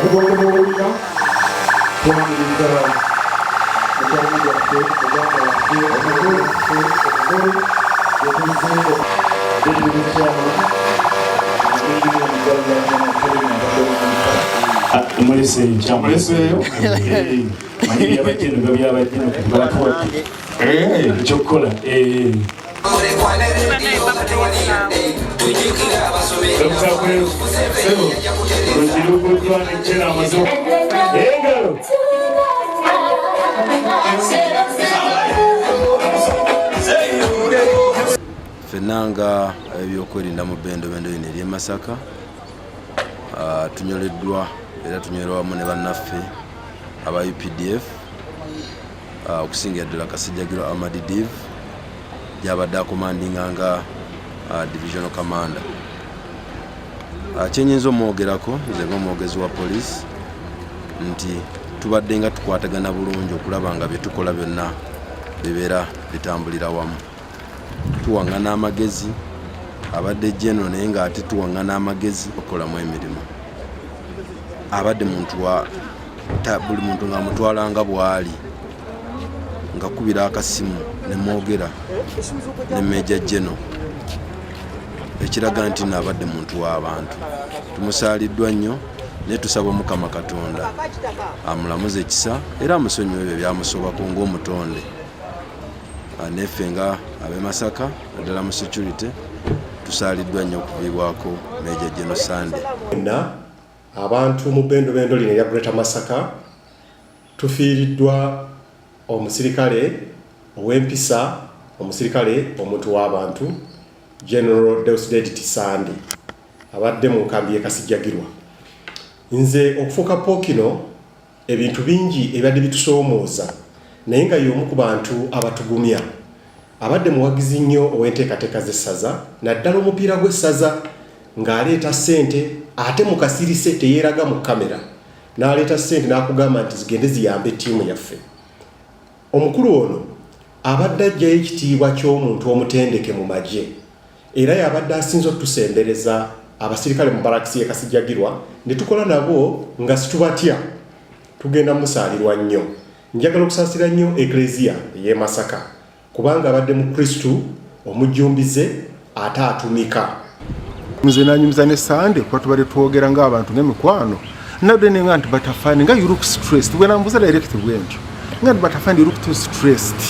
Tugomba owulira twaniriza mutabani gwaffe, muganda waffe, omukulu waffe, omukulu gwetulizeeko deputy chairman, engineer Mugalla Namafulumi. Muleseeyo. Muleseeyo. Manyi byabajjeno biba byabajjeno, kati batuwa ekyokukola. Dr. Sebo, olugiruguddwa nekyera amaze engalo. Ffenna nga ab'ebyokwerinda mu bbendobendo lino ery'e Masaka, tunyoleddwa era tunywerwa wamu ne bannaffe aba UPDF, okusingira ddala Kasijjagirwa Amadi Div gyabadde akomandinga nga divisional commander. Kyenyinza omwogerako nze ng'omwogezi wa poliisi nti tubadde nga tukwatagana bulungi okulaba nga bye tukola byonna bibeera bitambulira wamu, tuwaŋŋana amagezi. Abadde general, naye ng'ate tuwaŋŋana amagezi okukolamu emirimu. Abadde muntu wa buli muntu ng'amutwala nga bw'ali, nga kubira akasimu ne mwogera ne Major General, ekiraga nti nno abadde muntu w'abantu. Tumusaaliddwa nnyo, naye tusaba Omukama Katonda amulamuze ekisa era amusonyiwe ebyo byamusobako ng'omutonde. Neffe nga ab'e Masaka, naddala mu security, tusaaliddwa nnyo okuviibwako Major General Sunday. Na abantu mu bendobendo lino erya Greater Masaka, tufiiriddwa omusirikale ow'empisa, omusirikale omuntu w'abantu, General Deusdedit Sande, abadde mu nkambi y'e Kasijjagirwa. Nze okufuuka Pookino, ebintu bingi ebibadde bitusoomooza, naye nga y'omu ku bantu abatugumya. Abadde muwagizi nnyo ow'enteekateeka z'essaza, naddala omupiira gw'essaza, ng'aleeta ssente ate mu kasirise, teyeeraga mu kamera, n'aleeta ssente n'akugamba nti zigende ziyambe ttiimu yaffe. Omukulu ono abadde aggyayo ekitiibwa ky'omuntu omutendeke mu magye, era yabadde asinze otusembereza abasirikale mu barakisi y'e Kasijjagirwa ne tukola nabo nga situbatya. Tugenda musaalirwa nnyo. Njagala okusaasira nnyo Eklezia ey'e Masaka, kubanga abadde mu Kristu omujjumbize ate atumika. Nze nanyumiza ne Sande kuba tubadde twogera ng'abantu, ng'emikwano. Nadde nenga nti, "But afande, nga you look stressed." Bwe nambuza direct bwe ntyo nga nti, "But afande, you look too stressed."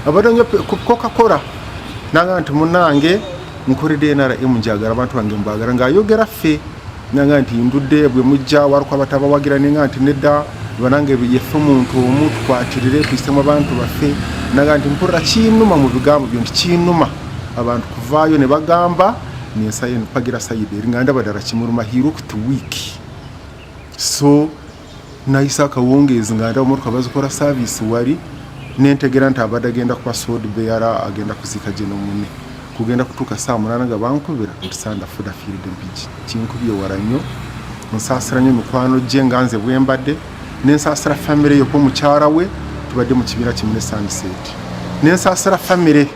Abadde nnyo Coca-Cola nanga nti, "Munange, nkoledde NRM, njagala abantu bange, mbagala." Ng'ayogera ffe nanga nti, "Ndudde bwe mujja waliko abatabawagira." Nenga nti, "Nedda banange, yeffe omuntu omu, tukwatirire tuyisemu abantu baffe." Nanga nti, "Mpulira kinuma mu bigambo byo," nti kinuma abantu kuvaayo ne bagamba nenpagira side eri, nga ndaba ddala kimuluma. He looked weak. So nayisa akawungeezi nga ndaba motoka bazikola service wali, nentegera nti abadde agenda kuba sword bearer, agenda kuziika geno mune. Kugenda kutuuka saa 8 nga bankubira nti Sande afudde, afiiridde Mpigi. Kinkubye wala nnyo. Nsaasira nnyo mikwano gye nga nze bwe mbadde, nensaasira famire yo, kuba mukyala we tubadde mu kibiina kimu ne Sunset, nensaasira famire,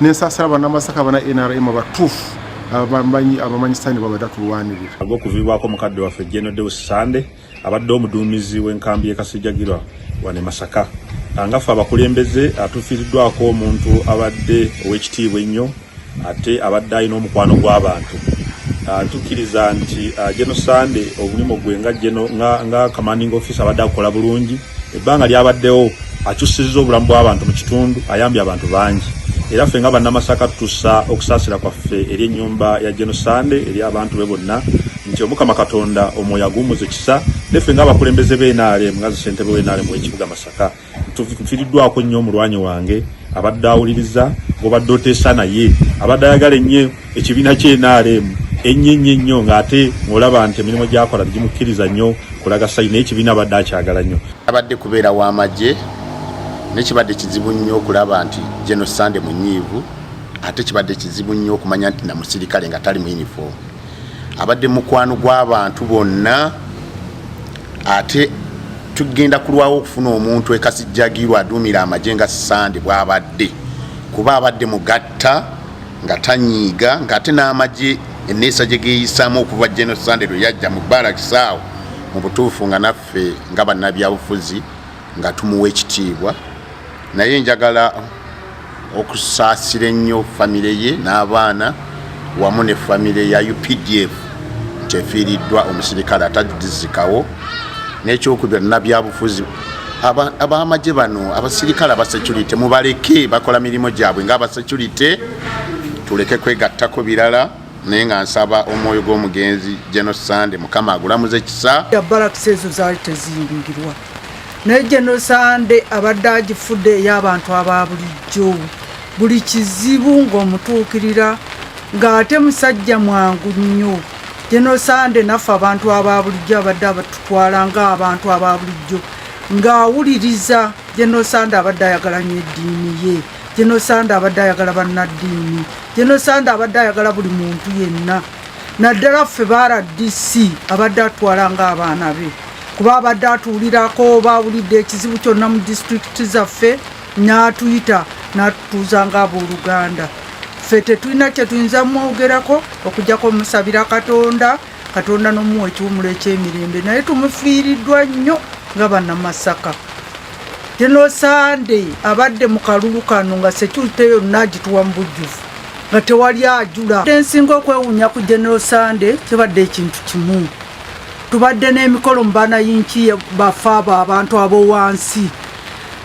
nensaasira Bannamasaka, bana NRM abatuufu, abamanyi Sande babadde atulwanirira. Ag'okuviibwako mukadde waffe General Deus Sande, abadde omuduumizi w'enkambi y'e Kasijjagirwa wano e Masaka. Nga ffe abakulembeze, atufiiriddwako omuntu abadde ow'ekitiibwa ennyo, ate abadde alina omukwano gw'abantu. Tukkiriza nti General Sande omulimu gwe nga General, nga commanding officer, abadde akola bulungi. Ebbanga lyabaddewo akyusizza obulamu bw'abantu mu kitundu, ayambye abantu bangi. Era ffe nga Bannamasaka tutuusa okusaasira kwaffe eri ennyumba ya General Sande, eri abantu be bonna, nti Omukama Katonda omwoyo aguwummuze kisa. Neffe ng'abakulembeze b'NRM, nga ssentebe w'NRM w'ekibuga Masaka, tufiiriddwako nnyo omulwanyi wange abadde awuliriza, ng'obadde oteesa naye, abadde ayagala ennyo ekibiina ky'NRM ennyo ennyo ennyo, ng'ate ng'olaba nti emirimu gy'akola tegimukkiriza nnyo kulaga sayi, naye ekibiina abadde akyagala nnyo. Abadde kubeera w'amagye, nekibadde kizibu nnyo okulaba nti General Sande munyiivu, ate kibadde kizibu nnyo okumanya nti namusirikale nga tali mu uniform. Abadde mukwano gw'abantu bonna, ate tugenda kulwawo okufuna omuntu ekasijjagirwa aduumira amagye nga Sande bw'abadde, kuba abadde mugatta nga tanyiiga, ng'ate n'amagye enneesa gye geeyisaamu okuva General Sande lwe yajja mu barakisaawo. Mu butuufu nga naffe nga bannabyabufuzi nga tumuwa ekitiibwa, naye njagala okusaasira ennyo famire ye n'abaana wamu ne famire ya UPDF nti efiiriddwa omusirikale atadizikawo. N'ekyokubiri, bannabyabufuzi ab'amagye bano, abasirikale abasecurity, mubaleke bakola mirimu gyabwe ng'abasecurity, tuleke kwegattako birala. Naye nga nsaba omwoyo gw'omugenzi General Sande, Mukama agulamuze kisa. Barracks ezo zaali teziyingirwa, naye General Sande abadde agifudde ey'abantu aba bulijjo. Buli kizibu ng'omutuukirira, ng'ate musajja mwangu nnyo. General Sande naffe abantu aba bulijjo abadde abatutwala ng'abantu aba bulijjo, ng'awuliriza. General Sande abadde ayagala nnyo eddiini ye. General Sande abadde ayagala bannaddiini. General Sande abadde ayagala buli muntu yenna, naddala ffe ba RDC abadde atwala ng'abaana be, kuba abadde atuwulirako oba awulidde ekizibu kyonna mu disitulikiti zaffe, n'atuyita n'atutuuza ng'abooluganda. Ffe tetulina kye tuyinza mwogerako okuggyako omusabira Katonda, Katonda n'omuwa ekiwumulo eky'emirembe, naye tumufiiriddwa nnyo nga Bannamasaka. General Sande abadde mu kalulu kano nga security yonna agituwa mu bujjuvu, nga tewali ajula. Ensinga okwewuunya ku General Sande kibadde ekintu kimu: tubadde n'emikolo mu banayinki bafe abo abantu abowansi,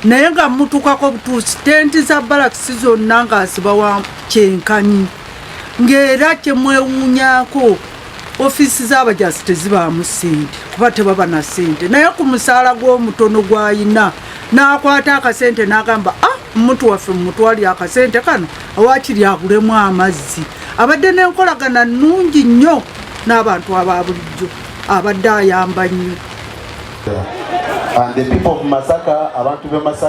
naye nga mutukako butuusi, tenti za barracks zonna ng'azibawa kyenkanyi. Ng'era kyemwewuunyako, ofiisi z'abajasi tezibaamu ssente kuba tebaba na ssente, naye ku musaala gw'omutono gw'ayina n'akwata akasente n'agamba, "Ah, omuntu waffe mumutwalire akasente kano, awaakiri agulemu amazzi." Abadde n'enkolagana nnungi nnyo n'abantu aba bulijjo, abadde ayamba nnyo. And the people of Masaka, abantu b'e Masaka.